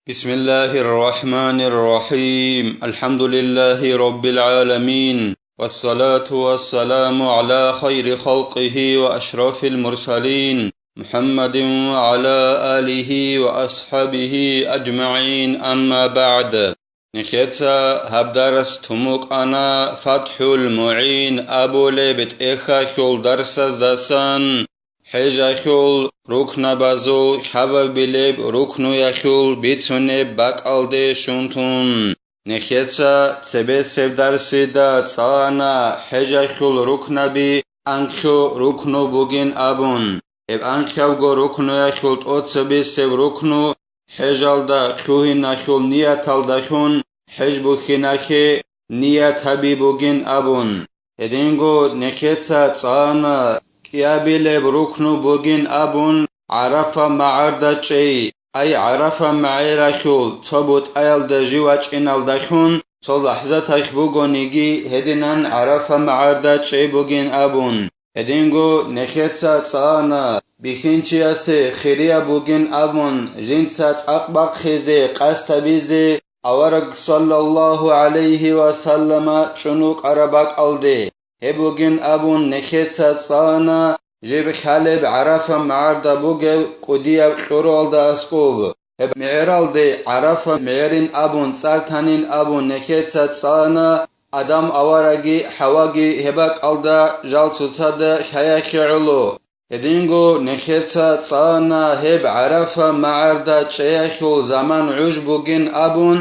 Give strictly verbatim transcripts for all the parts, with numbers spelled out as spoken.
بسم الله الرحمن الرحيم. الحمد لله رب العالمين. والصلاة والسلام على خير خلقه وأشرف المرسلين محمد وعلى آله وأصحابه أجمعين. أما بعد. Нехеца гьаб дарас тумукъана ФатхӀул МугӀин абулеб тӀехьалъул дарсаздасан хӀежалъул рукнабазул хабабилеб рукнуялъул бицунеб бакӀалде щун тун. Нехеца цебесеб дарсида цӀалана хӀежалъул рукнаби анлъго рукну бугин абун, гьеб анлъабго рукнуялъул тӀоцебесеб рукну хӀежалда лъугьиналъул нияталдалъун хӀеж бухьиналъе ният гьаби бугин абун. Гьединго нехеца цӀалана кӀиабилеб рукну бугин абун ГӀарафа магӀарда чӀей, ай ГӀарафа магӀаралъул цо бутӀаялда жив вачӀиналдалъун цо лахӀзаталъ бугониги гьединан ГӀарафа магӀарда чӀей бугин абун. Гьединго нехеца цӀалана бихьинчиясе хирияб бугин абун жинца цӀакъ бахъизе къасд гьабизе авараг саллаллагьу гӀалайгьи ва саллама чӀун вукӀараб бакӀалде. Гьеб бугин абун нехеца цӀалана жиб хьалеб ГӀарафа магӀарда бугеб кӀудияб кьуралда аскӀоб. Гьеб мегӀералде ГӀарафа мегӀерин абун цӀар танин абун нехеца цӀалана Адам авараги ХӀаваги гьеб бакӀалда жал цоцазда хьаялъе гӀоло. Гьединго нехеца цӀалана гьеб ГӀарафа магӀарда чӀеялъул заман гӀуж бугин абун,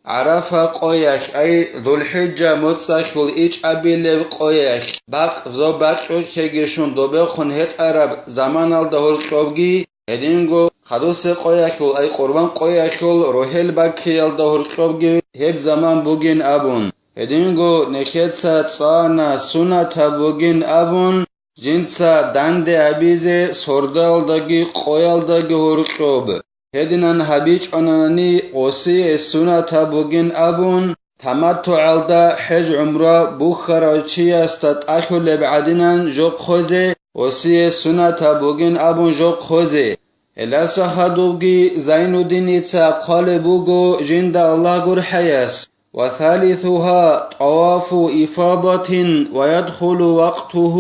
ГӀарафа къоялъ, ай ЗулхӀиджа моцӀалъул ичӀабилеб къоялъ, бакъ зоб бакьулъеги щун добехун гьетӀараб заманалда гьоркьобги, гьединго хадусе къоялъул, ай къурбан къоялъул рогьел баккиялда гьоркьобги гьеб заман бугин абун, гьединго нехеца цӀалана сунатаб бугин абун, жинца данде гьабизе сордоялдаги къоялдаги гьоркьоб. Гьединан гьабичӀонани гъосие сунатаб бугин абун, таматтугӀалда хӀеж-гӀумра бухьарав чиясда тӀалъулеб гӀадинан жо хъозе, гъосие сунатаб бугин абун жо хъозе. Гьелдаса хадубги Зайнуддиница хъвалеб буго жинда Аллагь гурхӀаяс: وثالثها طواف إفاضة ويدخل وقته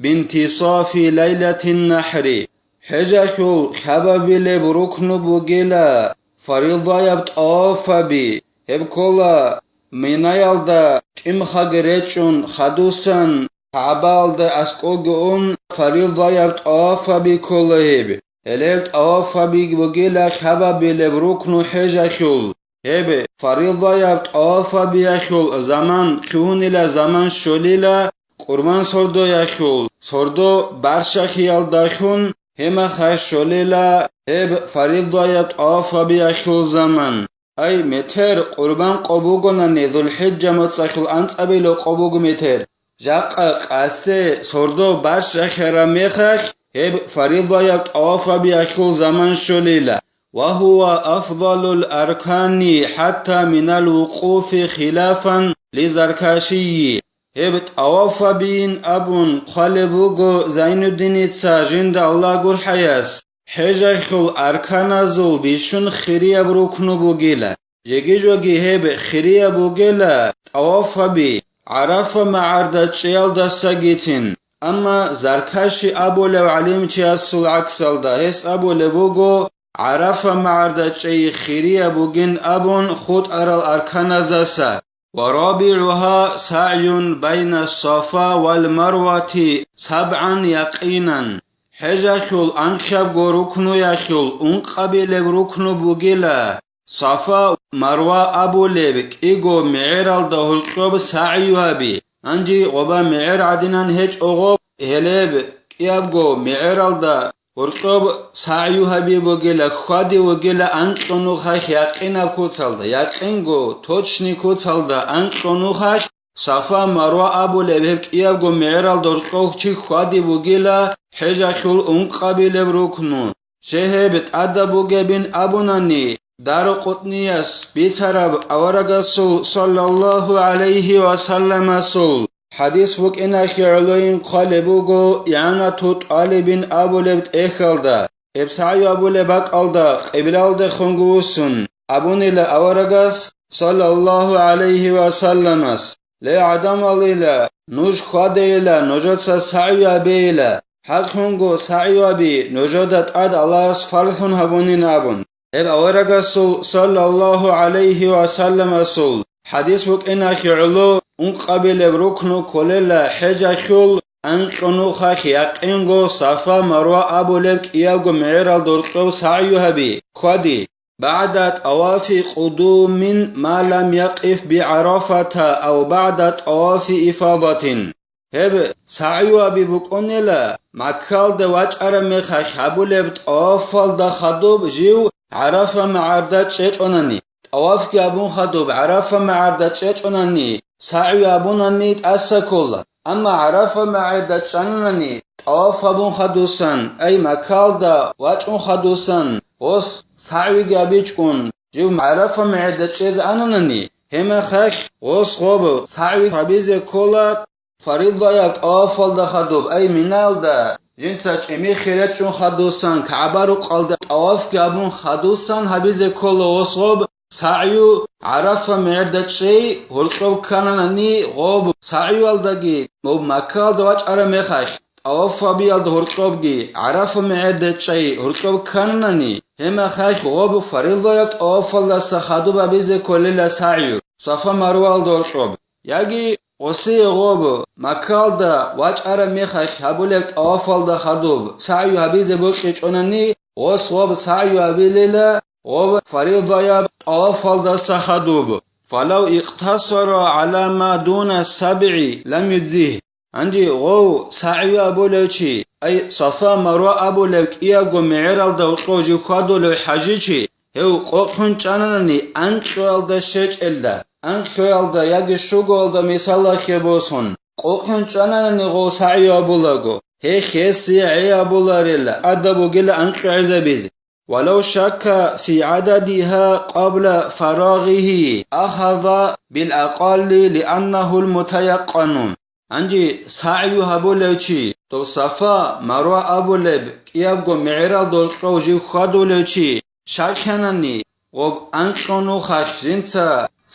بانتصاف ليلة النحر. ХӀежалъул хабабилеб рукну бугила фаризаяб тӀавафаби, гьеб ккола Минаялда тӀимхаги речӀчӀун хадусан КагӀбаялда аскӀоги ун фаризаяб тӀавафаби ккола гьеб. Гьелеб тӀавафаби бугила хабабилеб рукну хӀежалъул. Гьеб фаризаяб тӀавафабиялъул заман лъугьунила заман щолила къурбан сордоялъул, сордо барщахиялдалъун гьемахъа щолила гьеб фаризаяб тӀавафабиялъул заман. Ай, метер къурбан къо бугонани, ЗулхӀиджа моцӀалъул анцӀабил къо буго метер. Жакъа къасе сордо барщахараб мехалъ, гьеб фаризаяб тӀавафабиялъул заман щолила. وهو أفضل الأركان حتى من الوقوف خلافا للزركشي. Гьеб тӀавафабиин абун хъвалеб буго Зайнуддиница жинда Аллагь гурхӀаяс. ХӀежалъул арканазул бищун хирияб рукну бугила. Жеги-жоги гьеб хирияб бугела тӀавафаби ГӀарафа магӀарда чӀеялдасагицин. Амма Заркаши абулев гӀалимчиясул гӀаксалда гьес абулеб буго, ГӀарафа магӀарда чӀей хирияб бугин абун хутӀарал арканазаса. ورابعها سعي بين الصفا والمروة سبعا يقينا. ХӀежалъул анкьабго рукнуялъул ункъабилеб рукну бугила Сафа, Марва абулеб кӀиго мегӀералда гьоркьоб сагӀю гьаби. Гьанже гъоба мегӀер гӀадинан гьечӀо гъоб, гьелеб кӀиябго мегӀералда гьоркьоб сагӀю гьаби бугила, хьвади вугила анкьго нухалъ якъинаб куцалда, якъинго, точни куцалда анкьго нухалъ Сафа, Марва абулеб гьеб кӀиябго мегӀералда гьоркьов чи хьвади вугила хӀежалъул ункъабилеб рукну. Щай гьеб тӀадаб бугебин абунани, Даракъутнияс бицараб аварагасул саллаллагьу гӀалайгьи ва салламасул хӀадис букӀиналъе гӀолойин хъвалеб буго ИгӀанату ТӀалибин абулеб тӀехьалда, гьеб сагӀю абулеб бакӀалда къиблалдехунго вуссун, абунила аварагас, саллаллагьу гӀалайгьи ва салламас: «Ле, гӀадамалила, нуж хьвадейила, нужеца сагӀю гьабейила, хӀакълъунго сагӀю гьаби нужеда тӀад Аллагьас фарзлъун гьабунин», – абун. Гьеб аварагасул, саллаллагьу гӀалайгьи ва салламасул, хӀадис букӀиналъе гӀоло, ункъабилеб рукну кколела хӀежалъул анкьго нухалъ якъинго Сафа-Марва абулеб кӀиябго мегӀералда гьоркьоб сагӀю гьаби, хьвади. بعد طواف قدوم ما لم يقف بعرفة أو بعد طواف إفاضة. Гьеб сагӀю гьаби букӀунела Маккалда вачӀараб мехалъ гьабулеб тӀавафалда хадуб жив ГӀарафа магӀарда чӀечӀонани. ТӀавафги гьабун хадуб ГӀарафа магӀарда чӀечӀонани, сагӀю гьабунани тӀаса ккола. Амма ГӀарафа магӀарда чӀанани, тӀаваф гьабун хадусан, ай Маккалда вачӀун хадусан, гъос сагӀюги гьабичӀун, жив ГӀарафа магӀарда чӀезе ананани, гьеб мехалъ гъос гъоб сагӀю гьабизе ккола, фаризаяб тӀавафалда хадуб, ай Миналда, жинца чӀемихъе речӀчӀун хадусан, КагӀба-рукъалда тӀавафги гьабун хадусан гьабизе ккола гъос гъоб сагӀю. ГӀарафа мегӀерда чӀей гьоркьоб ккананани гъоб сагӀюялдаги, гъоб Маккалда вачӀараб мехалъ тӀаваф гьабиялда гьоркьобги, ГӀарафа мегӀерда чӀей гьоркьоб ккананани, гьеб мехалъ гъоб фаризаяб тӀавафалдаса хадуб гьабизе кколела сагӀю, Сафа-Марвалда гьоркьоб. Яги гъосие гъоб Маккалда вачӀараб мехалъ гьабулеб тӀавафалда хадуб сагӀю гьабизе бокьичӀонани, гъос гъоб сагӀю гьабилела гъоб фаризаяб тӀавафалдаса хадуб. فلو اقتصر على ما دون السبع لم يجزه. Гьанже гъов сагӀю абулев чи, ай Сафа-Марва абулеб кӀиябго мегӀералда гьоркьов жив хьвадулев хӀажичи, гьев къокълъун чӀананани анкьоялда щечӀелда, анкьоялда яги щугоялда мисалалъе босун, къокълъун чӀананани гъов сагӀю абулаго, гьеб гьесие гӀей абуларила, тӀадаб бугила анкьо гӀезабизе. ولو شك في عددها قبل فراغه أخذ بالأقل لأنه المتيقن. Гьанже сагӀю гьабулев чи, доб Сафа, Марва абулеб кӀиябго мегӀералда гьоркьов жив хьвадулев чи, щаклъанани, гъоб анкьго нухалъ жинца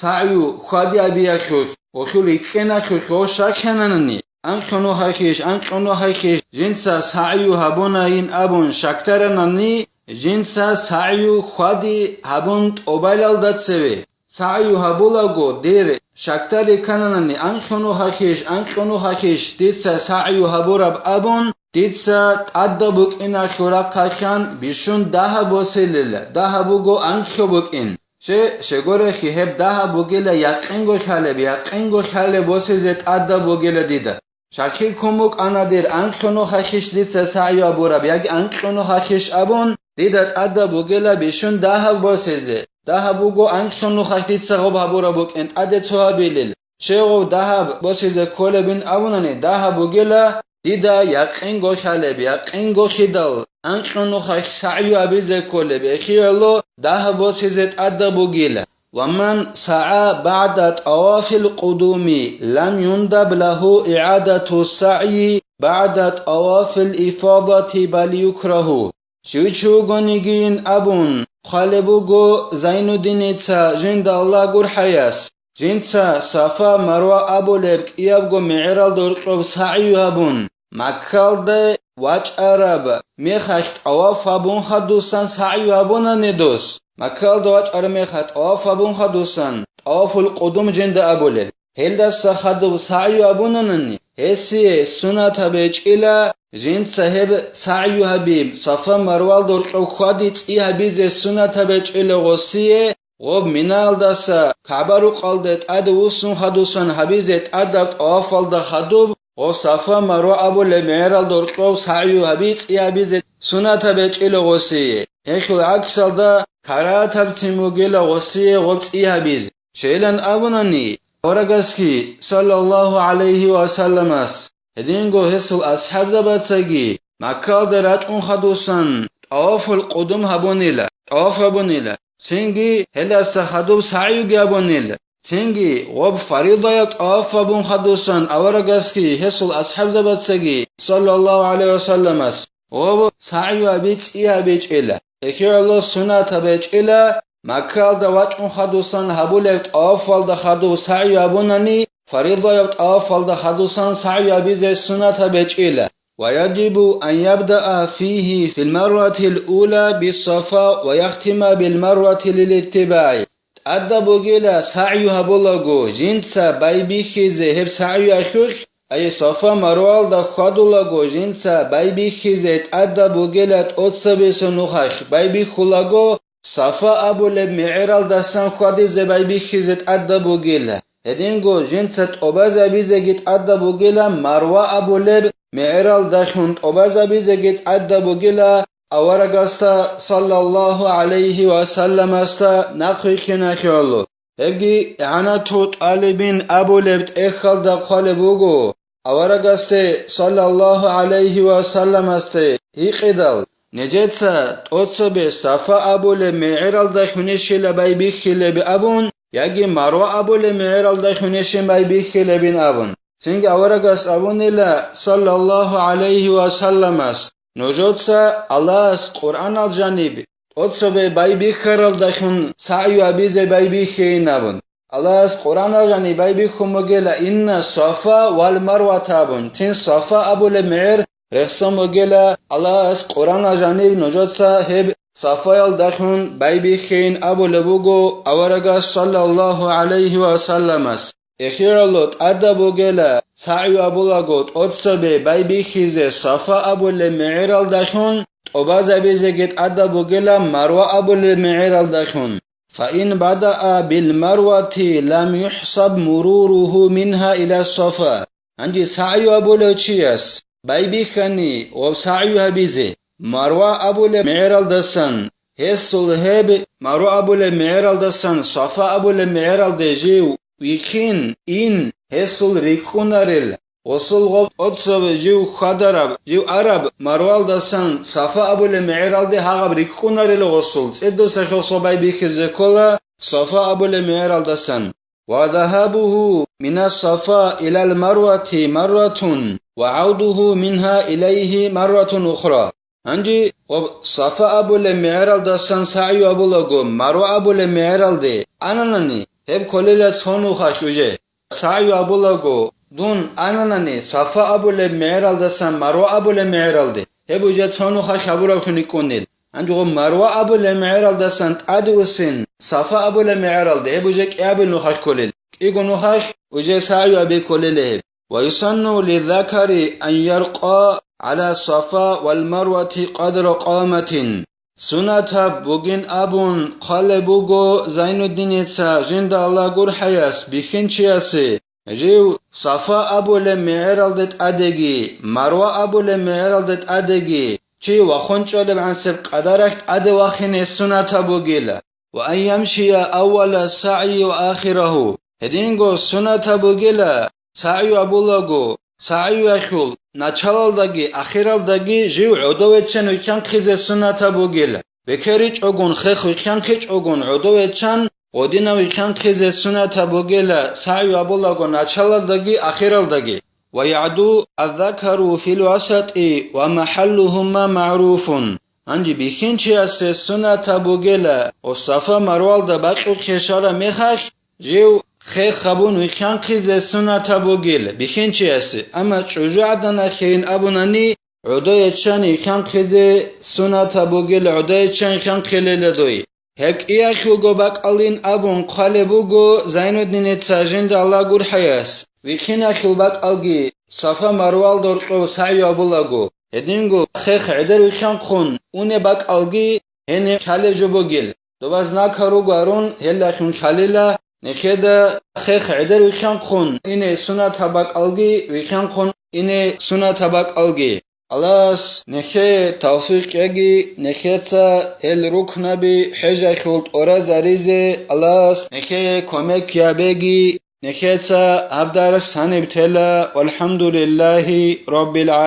сагӀю хьвади абиялъулъ, гъолъул рикӀкӀиналъулъ гъов щаклъананани, анкьго нухалъищ, анкьго нухалъищ жинца сагӀю гьабунайин абун щакдаранани, жинца сагӀю хьвади гьабун тӀобайлалда цеве. СагӀю гьабулаго дир щакдари ккананани, анкьго нухалъищ, анкьго нухалъищ дица сагӀю гьабураб абун, дица тӀадаб букӀиналъул рахъалъан бищун дагьаб босилила, дагьаб буго анкьго букӀин. Щай, щайгурелъул гьеб дагьаб бугила якъинго лъалеб, якъинго лъалеб босизе тӀадаб бугила дида. Щаклъи ккун букӀана дир анкьго нухалъищ дица сагӀю гьабураб яги анкьго нухалъищ абун, дида тӀадаб бугила бищун дагьаб босизе. Дагьаб буго анкьго нухалъ дица гъоб гьабураб букӀин тӀаде цо гьабилел. Щай гъов дагьаб босизе кколебин абунани, дагьаб бугила дида якъинго лъалеб, якъинго хидал, анкьго нухалъ сагӀю гьабизе кколеб, эхиялъул дагьаб босизе тӀадаб бугила. ومن سعى بعد طواف القدوم لم يندب له إعادة السعي بعد طواف الإفاضة بل يكره. Щив чи вугонигийин абун, хъвалеб буго Зайнуддиница жинда Аллагь гурхӀаяс, жинца Сафа-Марва абулеб кӀиябго мегӀералда гьоркьоб сагӀю гьабун, Маккалда вачӀараб мехалъ тӀаваф гьабун хадусан сагӀю гьабунани дос. Маккалда вачӀараб мехалъ тӀаваф гьабун хадусан, тӀавафул къудум жинда абулеб. Гьелдаса хадуб сагӀю абунанани, гьесие сунатаб гьечӀила жинца гьеб сагӀю гьабиб, Сафа-Марвалда гьоркьоб хьвади цӀи гьабизе сунатаб гьечӀила гъосие, гъоб Миналдаса КагӀба-рукъалде тӀаде вуссун хадусан гьабизе тӀадаб тӀавафалда хадуб, гъоб Сафа-Марва абулеб мегӀералда гьоркьоб сагӀю гьаби цӀи гьабизе сунатаб гьечӀила гъосие. Гьелъул гӀаксалда карагьатабцин бугила гъосие гъоб цӀи гьабизе. Щайилан абунани, аварагасги, саллаллагьу гӀалайгьи ва салламас, гьединго гьесул асхӀабзабацаги Маккалда рачӀун хадусан тӀавафул къудум гьабунила, тӀаваф гьабунила, цинги гьелдаса хадуб сагӀюги гьабунила, цинги гъоб фаризаяб тӀаваф гьабун хадусан аварагасги гьесул асхӀабзабацаги, саллаллагьу гӀалайгьи ва салламас, гъоб сагӀю гьаби цӀи гьабичӀила, эхиялъул сунатаб гьечӀила, Маккаялда вачӀун хадусан гьабулеб тӀавафалда хадув сагӀю абунани, фаризаяб тӀавафалда хадусан сагӀю абизе суннатаб гьечӀила. ويجب أن يبدأ فيه في المرة الأولى بالصفا ويختم بالمروة للاتباع. ТӀадаб бугила сагӀю гьабулаго жинца байбихьизе гьеб сагӀюялъулъ, ай Сафа Марвалда хьвадулаго жинца байбихьизе тӀадаб бугила тӀоцебесеб нухалъ байбихьулаго, Сафа абулеб мегӀералдасан хьвадизе байбихьизе тӀадаб бугила. Гьединго жинца тӀобазабизеги тӀадаб бугила Марва абулеб мегӀералдалъун тӀобазабизеги тӀадаб бугила аварагасда саллаллагьу гӀалайгьи ва салламасда нахъвилълъиналъе гӀоло. Гьебги игӀанату тӀалибин абулеб тӀехьалда хъвалеб буго, аварагасде саллаллагьу гӀалайгьи ва салламасде гьикъидал, нижеца тӀоцебе Сафа абулеб мегӀералдалъунищила байбихьилеб абун, яги Марва абулеб мегӀералдалъунищин байбихьилебин абун. Цинги аварагас абунила, саллаллагьу гӀалайгьи ва салламас, нужеца Аллагьас Къуръанал жаниб тӀоцебе байбихьаралдалъун сагӀю абизе байбихьейин абун. Аллагьас Къуръанал жаниб байбихьун бугила, инна Сафа вал Марвата абун, цин Сафа абулеб мегӀер рехсон бугила, Аллагьас Къуръанал жаниб нужеца гьеб Сафаялдалъун байбихьейин абулеб буго аварагас саллаллагьу гӀалайгьи ва салламас. ЭхигӀоло тӀадаб бугела, сагӀю абулаго тӀоцебе байбихьизе Сафа абулеб мегӀералдалъун, тӀобазабизеги тӀадаб бугела Марва абулеб мегӀералдалъун. فإن بدأ بالمروة لم يحسب مروره منها إلى الصفا. Гьанже сагӀю абулев чияс байбихьани ва сагӀю гьабизе Марва абулеб мегӀералдасан, гьесул гьеб Марва абулеб мегӀералдасан Сафа абулеб мегӀералде жив вихьин, ин, гьесул рикӀкӀунарел, гъосул гъоб тӀоцебе жив хьвадараб, жив араб Марвалдасан Сафа абулеб мегӀералде гьагъаб рикӀкӀунарел гъосул, цӀидаса хелсо байбихьизе ккола Сафа абулеб мегӀералдасан. وذهابه من الصفا إلى المروة مرة، وعوده منها إليه مرة أخرى. Гьанже гъоб Сафа абулеб мегӀералдасан сагӀю абулаго, Марва абулеб мегӀералде ананани, гьеб кколела цо нухалъ уже. СагӀю абулаго, дун ананани Сафа абулеб мегӀералдасан Марва абулеб мегӀералде, гьеб уже цо нухалъ гьабураблъун рикӀкӀунел. Гьанже гъоб Марва абулеб мегӀералдасан тӀаде уссин Сафа абулеб мегӀералде, гьеб уже кӀиабил нухалъ кколел. КӀиго нухалъ уже сагӀю абе кколел гьеб. ويسن للذكر أن يرقى على الصفا والمروة قدر قامة. Сунатаб бугин абун хъвалеб буго Зайнуддиница, жинда Аллагь гурхӀаяс, бихьинчиясе, жив Сафа абулеб мегӀералде тӀадеги, Марва абулеб мегӀералде тӀадеги, чи вахун чӀолеб гӀансеб къадаралъ тӀаде вахине сунатаб бугила. وأن يمشي أول السعي وآخره. Гьединго сунатаб бугила, сагӀю абулаго, сагӀюялъул началалдаги ахиралдаги жив гӀодове ччан вихьанхъизе сунатаб бугила. БекеричӀогун, хех вихьанхъичӀогун гӀодове ччан гъодинав вихьанхъизе сунатаб бугила, сагӀю абулаго началалдаги ахиралдаги. ويعدو الذكر في الوسط ومحلهما معروف. Гьанже бихьинчиясе сунатаб бугела, ва Сафа Марвалда бакьухъе щвараб мехалъ, жив хех гьабун вихьанхъизе сунатаб бугел бихьинчиясе, амма чӀужугӀаданалъейин абунани, гӀодое ччан вихьанхъизе сунатаб бугел, гӀодое ччан вихьанхъилела дой. Гьеб кӀиялъулго бакӀалин абун хъвалеб буго Зайнуддиница, жинда Аллагь гурхӀаяс, вихьиналъул бакӀалги Сафа Марвалда гьоркьов сагӀю абулаго, гьединго хех гӀедер вихьанхъун унеб бакӀалги гьениб лъалеб жо бугел. Доба знакал руго арун, гьелдалъун лъалила, нехеда хех гӀедер вихьанхъун ине сунатаб бакӀалги, вихьанхъун ине сунатаб бакӀалги. Аллагьас нехее тавфикъ кьеги, нехеца гьел рукнаби хӀежалъул тӀоразаризе Аллагьас нехее кумек гьабеги, нехеца гьаб дарс гьаниб тела. Валхамдулиллагьи раббил